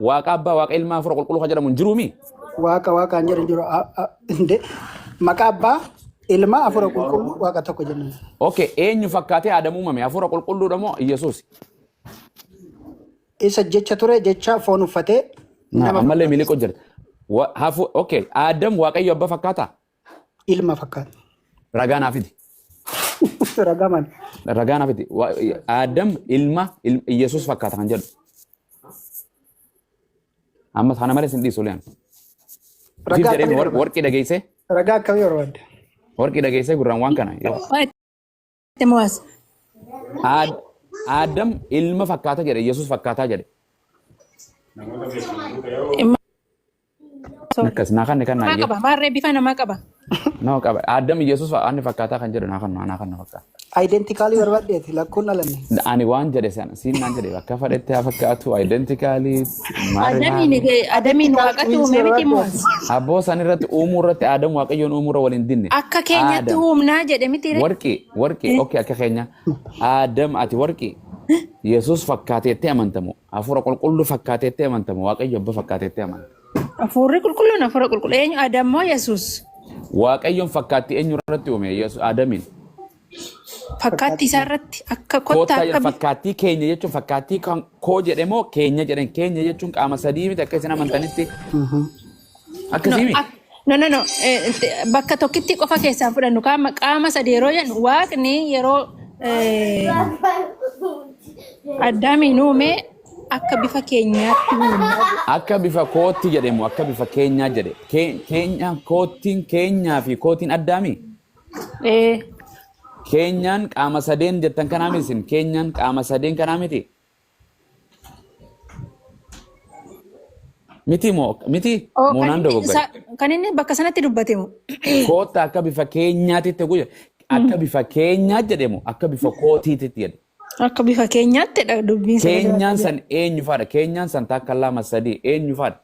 Waaqa abbaa, waaqa ilmaa, hafuura qulqulluu kan jedhamu hin jiruumi? Waaqa waaqaan jedhu hin jiru. Inde maqaa abbaa ilmaa hafuura qulqulluu waaqa tokko jenna. Okay, eenyu fakkaatee Aadam uumame? Hafuura qulqulluudha moo Yesuus? Isa jecha ture jecha foon uffatee Na, nama ammallee fakkaata. miliqoo jirta. Okay, Aadam Waaqayyo abbaa fakkaataa? Ilma fakkaata. Ragaa naa fidi. Ragaa maali? Ragaa naa fidi. Aadam ilma Yesuus fakkaata kan jedhu. Amma kana malee sin dhiisu liyaan. Siif Ragaa jedhee akkamii barbaadda? warqii dhageessee Ragaa akkamii barbaadda? warqii dhageessee gurraan waan kana. Itti mo'as. Aadam ilma fakkaata jedhe Yesuus fakkaataa jedhe. Akkas naa kanne kan Namaa naa qaba. Maarree bifa namaa qaba. Nama qaba. Aadam Yesuus inni fakkaataa kan jedhu naa kannu naa kannu fakkaata. Identically barbaaddeeti lakkuun dhalanne. Ani waan jedhe sana siin naan jedhe bakka fadhetti haa fakkaatu identically maarree Adamiin maarree. Adamiin Identical waaqatu twins uume miti barbaaddeeti. mo'as. Abboo san irratti uumuu irratti Aadam Waaqayyoon uumuu irra waliin dinne. Akka keenyatti Aadam uumnaa jedhe miti ree. warqii warqii okay akka keenya Aadam ati warqii Yesuus fakkaateetti amantamu hafuura qulqulluu fakkaateetti amantamu Waaqayyo abba fakkaateetti amanta. Hafuurri qulqulluun hafuura qulqulluu eenyu Adam moo Yesuus? Waaqayyoon fakkaattii eenyu irratti uume Yesuus Aadamiin. Fakkaattii isaa irratti akka kottaa Koottaa akka jedha bifa fakkaattii keenya jechuun fakkaattii kan koo jedhe moo keenya jedhan keenya jechuun qaama sadii miti akka isin amantanitti No, akkasii miti. no, no, no. Bakka tokkitti qofa keessaa fudhannu qaama qaama sadii yeroo jennu waaqni yeroo Addaamiin uume akka bifa keenyaatti uume. Akka bifa kootti jedhemu akka bifa keenyaa jedhe. Keenya koottiin keenyaa fi kootiin addaami. Keenyaan qaama sadeen jettan kanaa miti isin. Keenyaan qaama sadeen kanaa miti. Miti moo miti Oh, moo kan naan inni dogoggore. kan inni bakka sanatti dubbate moo? Kootta akka bifa keenyaatitti guyya akka bifa keenyaa jedhemu akka bifa kootiititti jedhe. Akka bifa keenyaatti dha dubbiin sagalee Keenyaan Waaqayyoo. san eenyu faadha? Keenyaan san takka lama sadii eenyu faadha?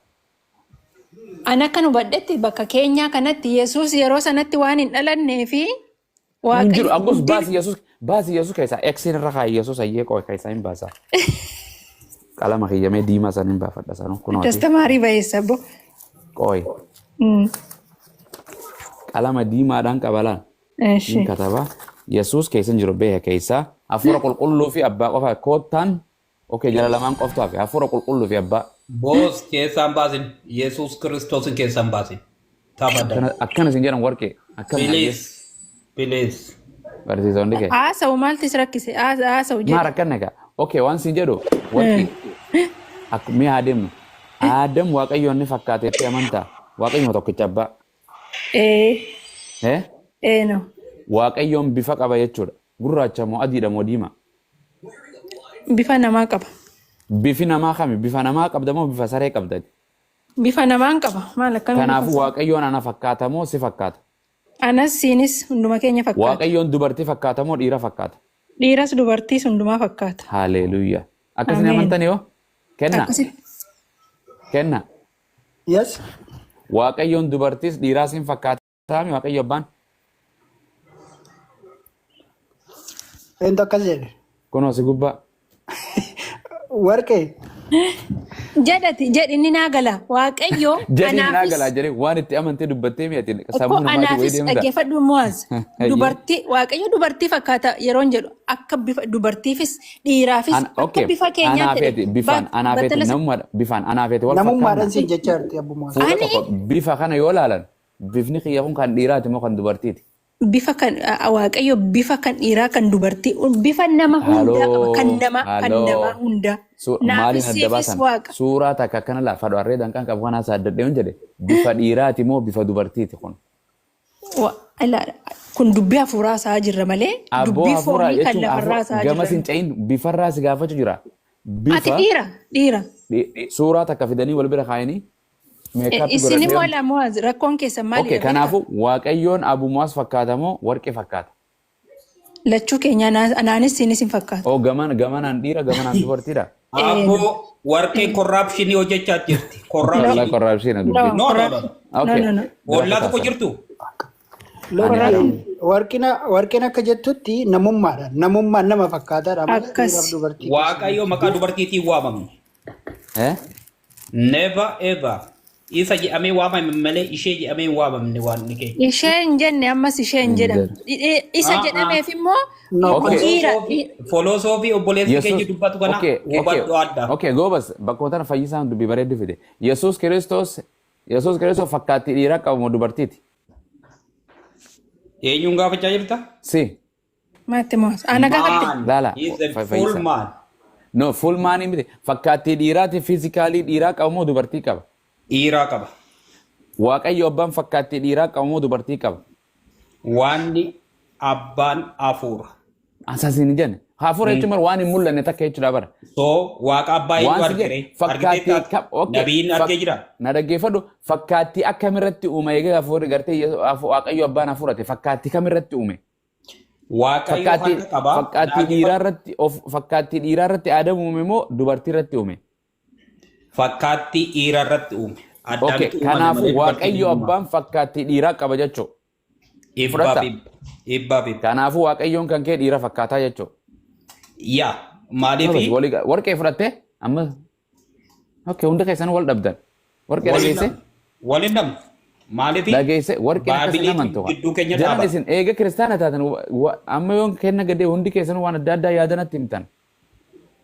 Ani akkan hubadhetti bakka keenyaa kanatti Yesuus yeroo sanatti waan hin dhalannee fi Hin jiru. Waaqayyo Aggus guddina baasi Yesuus baasi Yesuus keessaa eksiin irra kaa'i Yesuus ayyee qooy keessaa hin baasa. Qalama kiyyamee diimaa san hin baafadha sanuu kunooti. Dastamaarii bayeessa abbo. Qooy qalama diimaadhaan qabalaan. Eshi. Hin kataba. Yesuus keessa hin jiru beeka keessaa. Hafuura qulqulluu fi abbaa qofa koottaan. Okay jara lamaan qoftu hafe. Hafuura qulqulluu fi abbaa. Boos keessaan baasin. Yesuus Kiristoosin keessaan baasin. Taphadha. Akkana akkana isin jedhan warqee. Akkana ayyee. Please. Please. Barsiisonni kee. Haasa'u maaltu si rakkise? Haasa'u Maa jedhi. rakkanne egaa. Okay waan siin jedhu warqii. Akkuma mee haa deemnu. Aadam Waaqayyoon ni fakkaateetti amantaa. Waaqayyuma tokkicha abbaa. Ee. Eh? Ee no. Waaqayyoon bifa qaba jechuudha. Gurraacha moo adiidha moo diimaa? Bifa namaa qaba. Bifi namaa kami? Bifa namaa qabda moo bifa saree qabda? Bifa namaan qaba. Maal akkamiin bifa Kanaafuu saree? Waaqayyoon ana fakkaata moo si fakkaata? Anas siinis hunduma keenya fakkaata. Waaqayyoon dubartii fakkaata moo dhiira fakkaata? Dhiiras dubartiis hundumaa fakkaata. Haleluuyaa. Akkasin Ameen. amantanii hoo? Kenna. Akkasitti. Kenna. Yes. Waaqayyoon dubartiis dhiiraas hin fakkaataami Waaqayyo abbaan. Eentu akkas jedhe? Kunoo si gubbaa. Warqee. Jedhati jedhi inni naa gala. Waaqayyo Jedhi naa anaafis galaa jedhee waan itti amantee dubbattee mi'atiin Akkoo sammuu namaatiin wayii anaafis deemta. dhaggeeffadhu Mu'aaz. Hayyee. Dubartii Waaqayyo dubartii fakkaata yeroon jedhu akka bifa dubartiifis dhiiraafis akka Okay. bifa keenyaatti Anaafeeti jedhe. bifaan anaafeeti Battala namummaadha bifaan anaafeeti wal Namummaadhaan fakkaanna. siin jechaa jirti abbummaa. Fuula Ani tokko bifa kana yoo laalan bifni kiyya kun kan dhiiraati moo kan dubartiiti? Bifa kan Waaqayyo bifa kan dhiiraa kan dubartii bifa nama hundaa qaba kan Haloo nama kan haloo namaa hundaa maaliin naafis adda siifis baasan waaqa. Suuraa takka akkana laa fadhu harree danqaan qabu kanaa saaddadhee yoon jedhe bifa dhiiraati moo bifa dubartiiti kun? Kun dubbii hafuuraa isaa jirra malee Abboo dubbii hafuuraa foonii kan jechuun lafarraa isaa gama jirra. sin ce'in bifarraa si gaafachuu jira. Ati Bifa dhiira dhiira. Suuraa takka fidanii wal bira kaayanii meekaappii Isin immoo godhadhee. laa Mu'aaz rakkoon keessan Okay, maalidha beektaa? kanaafuu Waaqayyoon Abu Mu'aaz fakkaata moo warqee fakkaata? Lachuu keenya anaanis siinis hin fakkaatu. Oh, gamanaan dhiira gamanaan dubartiidha. Abboo warqeen korraapshinii hojjechaa jirti. Wallaa Korraapshinii. korraapshiina No, dubbiin. No, no, no. no, Okay. no, no. Ollaa tokko Gaafa jirtu. Ani haram. Warqina warqeen akka jettutti namummaadha. Namummaan nama fakkaataadha malee Akkas. dhiiraaf dubartii keessa Waaqayyo maqaa dubartiitiin waamamne. Eh? Never ever. Isa jedhamee waamame malee ishee jedhamee hin waamamne waan inni keenya. Ishee hin jenne, ammas ishee hin Hin jedhamne. jedhu. Isa Ah, ah. jedhameef immoo No, Okay. dhiira. Filosoofii obboleessi keenya Yesuus dubbatu kana okay. hubadhu adda. Okay, goobas bakkoota tana fayyisaan dubbii bareeddu fide. Yesuus Kiristoos fakkaattii dhiiraa qabu moo dubartiiti? Eenyuun gaafachaa jirta? Si. Maatti moo? Ana gaafatte. Man. Laala He is a full fayyisaa. man. No, full man miti. Fakkaattii dhiiraati physically dhiiraa qabu moo dubartii qaba? Dhiiraa qaba. Waaqayyo abbaan fakkaattii dhiiraa qabu moo dubartii qaba? Waanni abbaan hafuura. Asaasin hin jenne. Hafuura jechuun bara waan hin mul'anne takka jechuudha bara. So waaqa abbaa eenyu Waan si argire? jedhe fakkaattii Argitee kam okay. Nabiin argee jira. Na dhaggeeffadhu, fakkaattii akkamirratti uume egaa hafuurri gartee Waaqayyo abbaan hafuurate fakkaattii kamirratti uume? Waaqayyo Fakkaattii harka qaba. fakkaattii dhiiraa irratti of fakkaattii dhiiraa irratti Aadamu uume moo dubartii irratti uume? Fakkaattii dhiiraa irratti uume. Okay, Addaamitu uumame kanaafuu malee dubartiin Waaqayyo hin uumamne. abbaan fakkaattii dhiiraa qaba jechuudha. Ibbaaf Fudhatta. ibba. Ibbaaf ibba. Kanaafuu Waaqayyoon kan kee dhiira fakkaataa jechuudha. Yaa maaliifi Warqee fudhattee amma okay, hunda keessan wal dhabdan. Warqee dhageesse? Waliin dhabnu. Maaliifi Dhageesse, warqeen akkas hin Baabiliitu amantu. gidduu keenya Jaran dhaaba. isin eega kiristaana taatan amma yoon kenna gadee hundi keessan waan adda addaa yaadanatti himtan.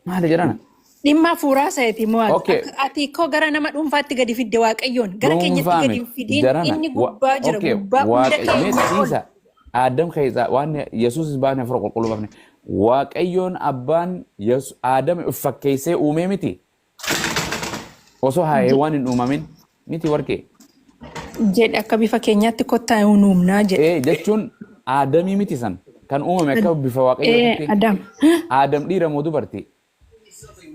Maali jedhana? Dhimma hafuuraa isaati moo ati? Okay. Ati koo gara nama dhuunfaatti gadi fidde Waaqayyoon. Gara keenyatti Dhuunfaa gadi hin miti. fidiin, Jarana. inni gubbaa jira. Okay. Gubbaa hunda Waaqa mee keenya ol. dhiisa. Aadam keessaa waan Yesuusis baafne hafuura qulqulluu baafne. Waaqayyoon abbaan Aadam of fakkeessee uumee miti. Osoo haa waan hin uumamin miti, warqee. Jedhe, akka bifa keenyaatti kottaa uumnaa jedhe. Ee, jechuun Aadamii miti san kan uumame akka bifa Ee, Waaqayyootitti. Adam. Aadam dhiira moo dubartii?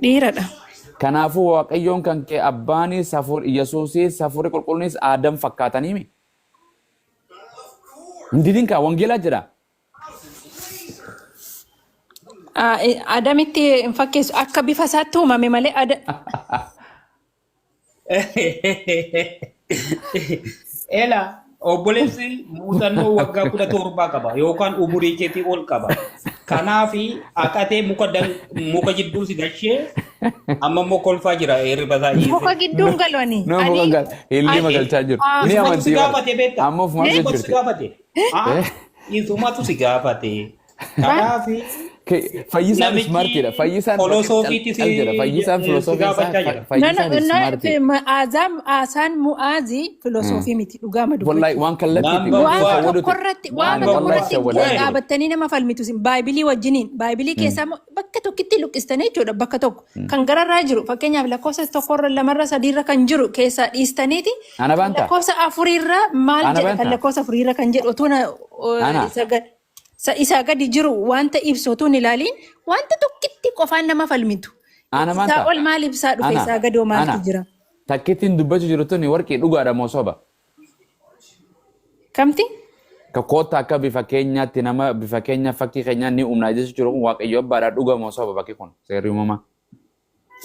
Dhiiradha. Kanaafuu Waaqayyoon kan kee abbaanis hafuur Yesuusis hafuurri qulqulluunis Aadam fakkaatanii mi? Hin didin kaa, wangeelaa jedha. Adamitti hin fakkeessu, akka bifa isaatti uumame malee Ela obboleessi muuxannoo waggaa 17 qaba yookaan umurii keetii ol qaba. Kanaafi haqatee muka jidduu si gashee amma immoo kolfaa jira hirriba isaa dhiisee. Muka gidduun galwani. Nama muka gal hillii magalchaa jiru. Ah, Ni Isumatu si amantii bara. gaafate beektaa? Amma ofumaa Isumatu si jirti. gaafate. Ah, isumatu si gaafate. Kanaafi Fayyisaan namichi smartiidha. Fayyisaan filosoofiitti cal jedha. Fayyisaan si filosoofii isaa gaafachaa jira. No, no, fayyisaan no, smartii. Azaam Asaan Mu'aazii filosoofii miti dhugaama Wallahi dubbachuu. waan kallattiiti. Number Waan Waan one. shawwaduuti. tokkorratti waan Ani Number wallahi tokkorratti shawwadaa one. jiru. dhaabattanii nama falmitu isin baaybilii wajjiniin baaybilii keessaa immoo bakka tokkitti luqqistanii jechuudha, bakka tokko kan gararraa jiru, fakkeenyaaf lakkoofsa tokkorra, lamarra, sadiirra kan jiru keessaa dhiistaniiti Ana kan baanta. lakkoofsa afurirra maal Ana jedha, kan baanta. lakkoofsa afurirra kan jedhu otoo Ana. isaa gadi jiru wanta ibsu otoo hin ilaaliin wanta tokkitti qofaan nama falmitu. Ana Isaa baanta. ol maal ibsaa dhufe, Ana. isaa gadi hoo maaltu Ana. jira? Takkittiin dubbachuu jiru tuni warqii dhugaadha moo soba? Kamti? Ka koota akka bifa keenyaatti nama bifa keenya fakkii keenyaan ni uumnaa jechuu jiru kun Waaqayyo abbaadhaa dhuga moo soba bakki kun seerri uumamaa?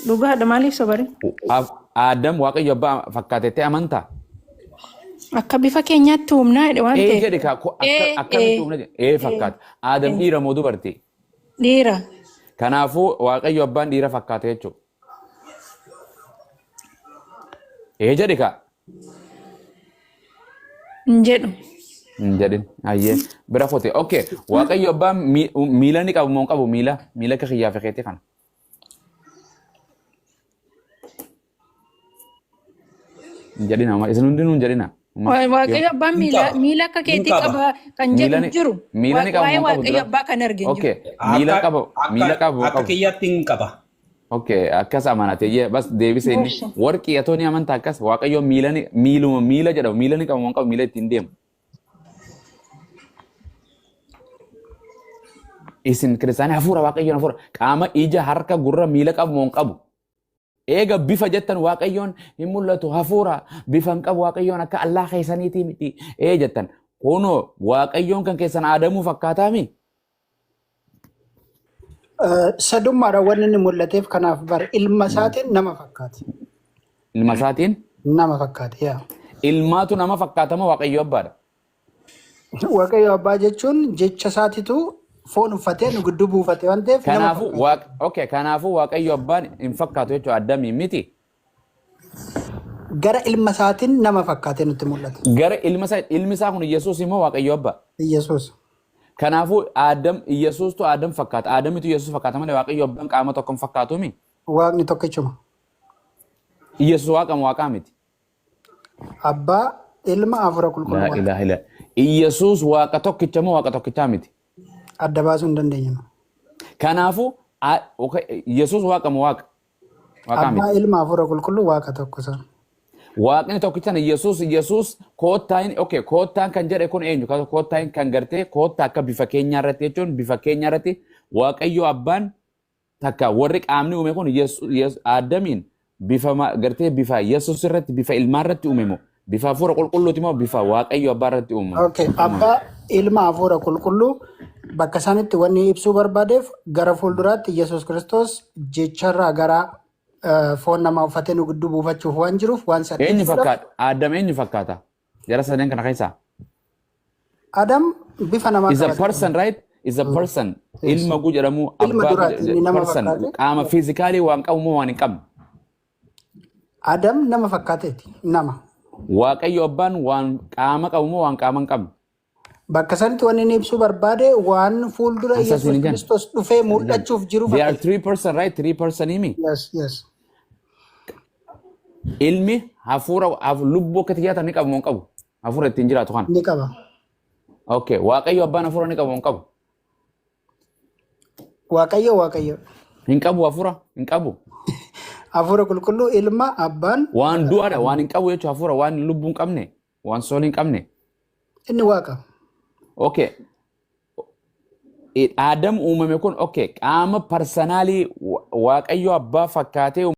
Dhugaadha, maaliif sobare? Aadam Waaqayyo abbaa fakkaatettee amantaa? Akka bifa keenyaatti uumnaa jedhe waan Ee ta'eef. jedhe kaa Ee, akkamitti ee, uumna jedhe ee fakkaata. Aadam dhiira moo dubartii? Dhiira. Kanaafuu Waaqayyo abbaan dhiira fakkaate jechuudha. Ee jedhe kaa. Hin jedhu. Hin jedhin. Ayyee bira kote. Okay. Waaqayyo abbaan miila ni qabu moo hin qabu miila? Miila akka kiyyaa fi keetii kana. Hin jedhina. Isin hundinuu hin jedhina. Waaqayyo abbaan Hin miila qaba. miila akka Hin keetii qaba. qaba kan jedhu Miila hin jiru. miila ni qabu Waa'ee moo hin qabu Waaqayyo dura? abbaa kan arge hin jiru. Okay. Miila Akka qabu miila akka qabu moo akka qabu? kiyyaatti hin qaba. Okay, akkas amanate. Yee, bas deebise inni. Warqii atoo ni amantaa akkas Waaqayyo miila ni miiluma miila jedhamu miila ni qabu moo hin qabu miila ittiin deemu? Isin kiristaanii hafuura Waaqayyoon hafuura qaama ija harka gurra miila qabu moo hin qabu? Eega bifa jettan Waaqayyoon hin mul'atu, hafuura bifa hin qabu Waaqayyoon, akka Allah keessaniitii miti ee jettan. Kunoo Waaqayyoon kan keessan Aadamuu fakkaataami? Sadummaadha wanni inni mul'ateef, kanaaf bara ilma isaatiin nama fakkaate. Ilma isaatiin Nama fakkaate yaa. Ilmaatu nama fakkaatama Waaqayyo abbaadha? Waaqayyo abbaa jechuun jecha isaatitu foon uffatee nu gidduu buufate waan ta'eef nama Kanaafuu fakkaate. Waaq okay, kanaafuu Waaqayyo abbaan hin fakkaatu jechuudha Addamiin miti. Gara ilma isaatiin nama fakkaatee nutti mul'ata. Gara ilma isaa, ilmi isaa kun Yesuus immoo Waaqayyo abbaa. Yesuus. Kanaafuu Aadam, Yesuustu Aadam fakkaata. Aadamitu Yesuus fakkaata malee Waaqayyo abbaan qaama tokko hin fakkaatumi. Waaqni tokkichuma. Yesuus Waaqa moo Waaqaa miti? Abbaa, ilma, hafuura qulqulluu Laa Waaqa. ilaaha illa. Yesuus Waaqa tokkicha moo Waaqa tokkichaa miti? Adda baasuu hin dandeenyu. Kanaafuu okay, Yesuus Waaqa moo Waaqa? Waaqaa Abbaa, miti. ilma, hafuura qulqulluu Waaqa tokko isaan. Waaqni tokkichaan Yesuus koottaan, okay, koottaan kan jedhe kun eenyu? Koottaan kan gartee koottaa akka bifa keenyaa irratti jechuun, bifa keenyaa irratti Waaqayyo abbaan takka warri qaamni uume kun Aadamiin bifa gartee bifa Yesuus irratti, bifa ilmaa irratti uume moo bifa hafuura qulqulluuti moo bifa Waaqayyo abbaa irratti uume? Okay. Abbaa, ilma, hafuura qulqulluu bakka isaanitti wanni ibsuu barbaadeef gara fuulduraatti Yesuus Kiristoos jecharraa gara foon namaa uffatee nu gidduu buufachuuf waan jiruuf waan sana Eenyu ibsuudhaaf. fakkaata? Aadam eenyu fakkaata? Jara sadeen kana keessaa. Adam bifa namaa Is a qabate. person, right? Is a person. Ilma gu jedhamu Ilma abbaa duraati inni nama person fakkaate. Qaama physically waan qabu moo waan hin qabne? Adam nama fakkaateeti. Nama. Waaqayyo abbaan waan qaama qabu moo waan qaama hin qabne? Bakka sanatti wanni inni ibsuu barbaade waan fuuldura Asas Yesuus hin jennu. Kiristoos dhufee mul'achuuf jiru They are fakkeessa. three person, right? Three person himi. Yes. Ilmi hafuura lubbuu akka xiyyaata ni qabu moo hin qabu? Hafuura ittiin jiraatu kana. Ni qaba. Okay. Waaqayyo abbaan hafuura ni qabu moo hin qabu? Waaqayyo Waaqayyo. Hin qabu hafuura? Hin qabu. Hafuura qulqulluu, ilma, abbaan. Waan du'aadha, waan hin qabu jechuudha, hafuura waan lubbuu hin qabne, waan soolii hin qabne. Inni Waaqa. Okay. Aadam uumame kun, okay, qaama personality Waaqayyo abbaa fakkaatee.